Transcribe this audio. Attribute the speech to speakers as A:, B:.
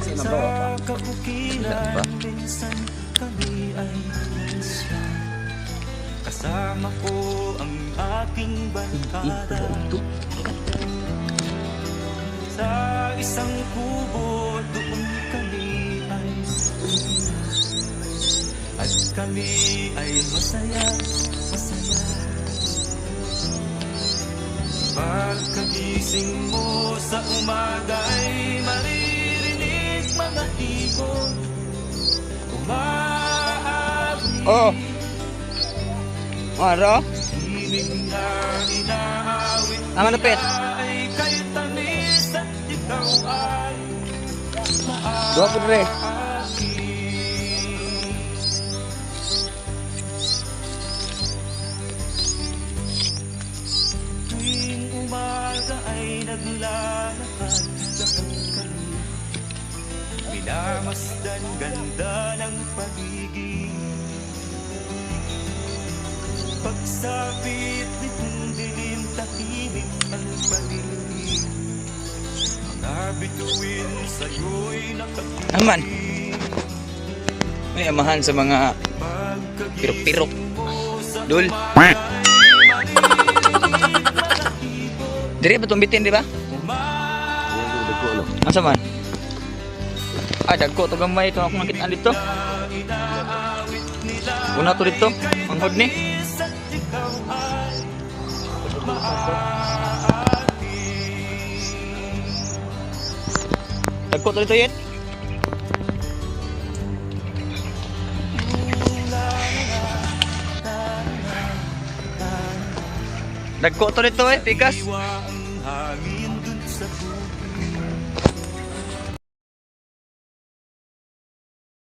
A: Sa kabukiran, minsan kami ay namasyal. Kasama ko ang aking barkada. Sa isang kubo, doon kami ay tumira. At kami ay masaya, masaya. Pagkagising mo sa umaga ay maririnig mga ibon umaawit.
B: Oh. Maro?
A: Himig na inaawit
B: Ang malupit.
A: ay kay tamis at ikaw ay
B: Duha po dire.
A: maakin. Tuwing umaga ay naglalakad, lakad kami. Minamasdan ganda ng paligid. Pagsapit nitong dilim, tahimik ang paligid. Mga bituin sa'yo'y nakatingin.
B: Aman. May amahan sa mga pirok-pirok. Dul. Dire ba itong bitin, di ba? Asa man? Ah, dagko to gamay ito akong nakita dito. Una to dito, manghod ni. Dagko to dito yet. Dagko to dito eh, pikas.
A: Ang hangin.